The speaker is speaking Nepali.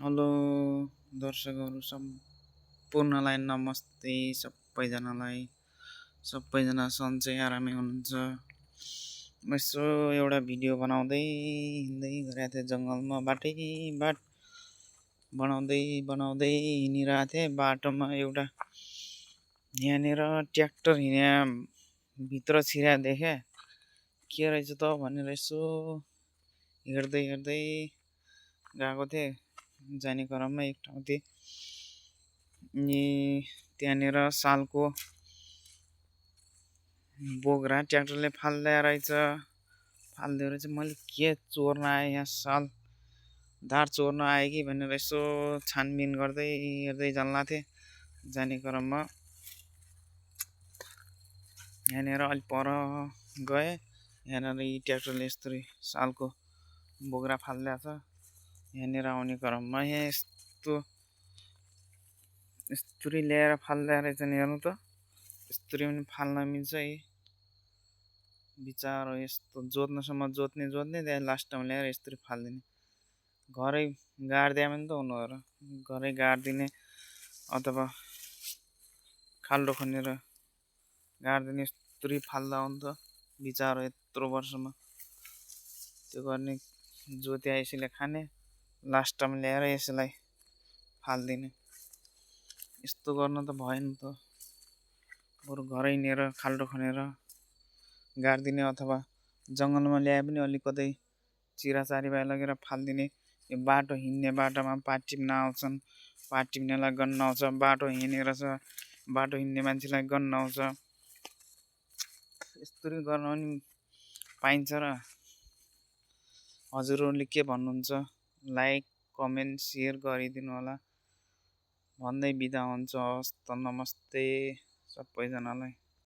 हेलो दर्शकहरू सम्पूर्णलाई नमस्ते। सबैजना सन्चै आरामै हुनुहुन्छ। म यसो एउटा भिडियो बनाउँदै हिँड्दै गरेको थिएँ जङ्गलमा, बाट बनाउँदै हिँडिरहेको थिएँ। बाटोमा एउटा यहाँनिर ट्र्याक्टर हिँड्या भित्र छिरा देखेँ। के रहेछ त भनेर यसो हेर्दै गएको थिएँ। जाने क्रममा एक ठाउँ थिएँ अनि त्यहाँनिर सालको बोक्रा ट्र्याक्टरले फाल्दै रहेछ। मैले के चोर्न आएँ यहाँ, साल धार चोर्न आएँ कि भनेर यसो छानबिन गर्दै हेर्दै जान्ला थिएँ। जाने क्रममा यहाँनिर अलिक पर गएँ। यहाँनिर ट्र्याक्टरले यस्तरी सालको बोक्रा फालिदिएको छ। यहाँनिर आउने क्रममा यहाँ यस्तरी ल्याएर फाल्दा रहेछ नि, हेर्नु त यस्तरी पनि फाल्न मिल्छ है। बिचारो यस्तो जोत्नेसम्म जोत्ने त्यहाँ लास्टमा ल्याएर यस्तरी फालिदिने। घरै गाडिदिए पनि त हुनु र, घरै गाडिदिने अथवा खाल्डो खनेर गाडिदिने। यस्तरी फाल्दा हो नि त। बिचारो यत्रो वर्षमा त्यो गर्ने, जोत्या यसैले खाने, लास्टमा ल्याएर यसैलाई फालिदिने। यस्तो गर्न त भएन त। बरु घरै लिएर खाल्डो खनेर गाडिदिने अथवा जङ्गलमा ल्याए पनि अलिक कतै चिराचारी भए लगेर फालिदिने। यो बाटो हिँड्ने बाटोमा पात टिप्न आउँछन्, पात टिप्नेलाई गन्न आउँछ। बाटो हिँडेर छ, बाटो हिँड्ने मान्छेलाई गन्न आउँछ। यस्तरी गर्न पनि पाइन्छ र। हजुरहरूले के भन्नुहुन्छ? लाइक कमेन्ट सेयर गरिदिनु होला भन्दै बिदा हुन्छ। हवस् त, नमस्ते सबैजनालाई।